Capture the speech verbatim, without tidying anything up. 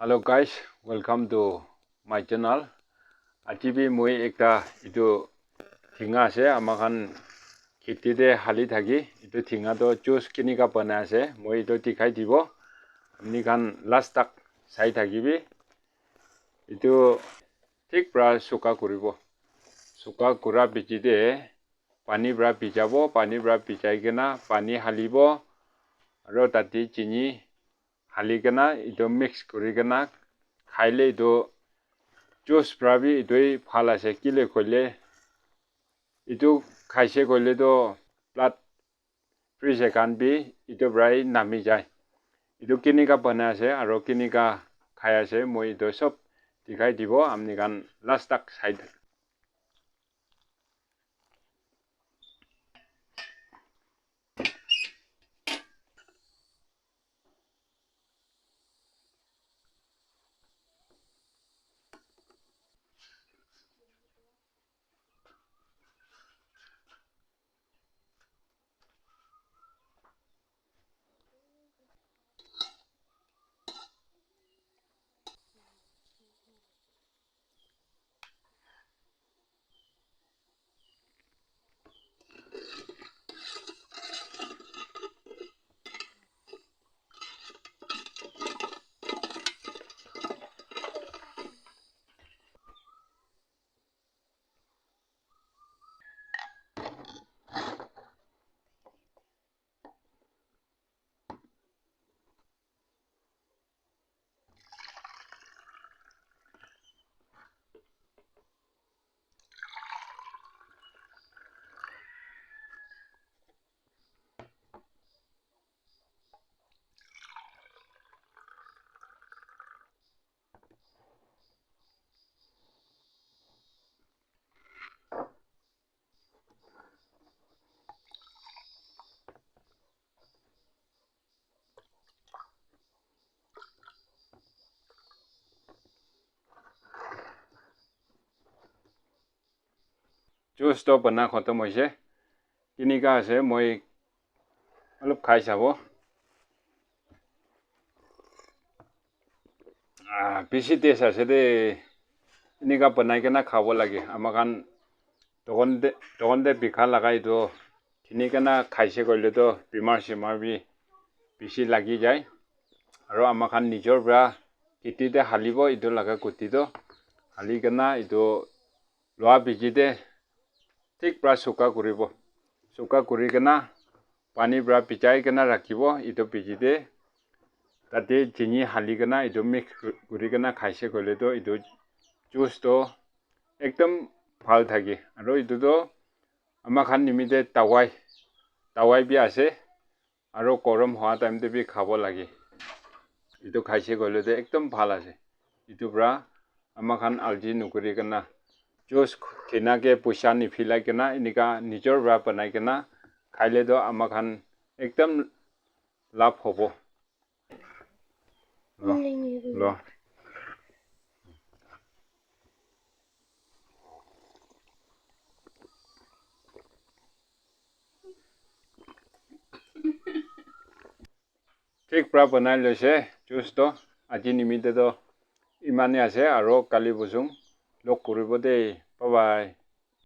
Hello guys, welcome to my channel. Aji bi moi ekta itu thinga ase, ama khan kheti te hali thaki. Itu thinga toh juice kinika banai ase, moi itu dikhai dibo. Apni khan last tak sai thakibi. Itu thik pra suka kuribo. Suka kura piche te pani pra bhijabo, pani pra bhijai kena pani halibo, aro tate chini hali kena etu mix kuri kena khaile etu juice pra bi etu bhal ase. Kile koile etu khaise koile toh blood pressure khan bi etu pra hi nami jai. Etu kinika banai ase aro kinika khai ase, moi etu sob dikhai dibo, apni khan last tak sai thak. Juice toh bana khatam hoise. Kinika ase, moi olop khai sabo. Ah, bishi taste ase de. Enika banai kena khabo lage. Ama khan dukan te, dukan te bika laga etu khini kena khaise koile toh bimar simar bi bishi lagi jai. Aro ama khan nijor pra kheti te halibo etu laga guti toh. Hali kena etu lua biji te thik pra suka kuribo. Suka kuri kena pani pra bhijai kena rakhibo. Etu biji te tate chini hali kena etu mix kuri kena khaise koile toh etu juice toh ekdum bhal thake. Aro etu toh ama khan nimite dawai, dawai bi ase. Aro gorom hoa time te bi khabo lage. Etu khaise koile toh ekdum bhal ase. Etu pra ama khan alji nukuri kena juice kina ke poisa niphilai kena enika nijor pra banai kena khaile toh ama khan ekdum labh hobo. Lo, lo. Thik pra banai loise juice toh. Aji nimite toh imane ase, aro kali bujum log kuribo de. Bye bye.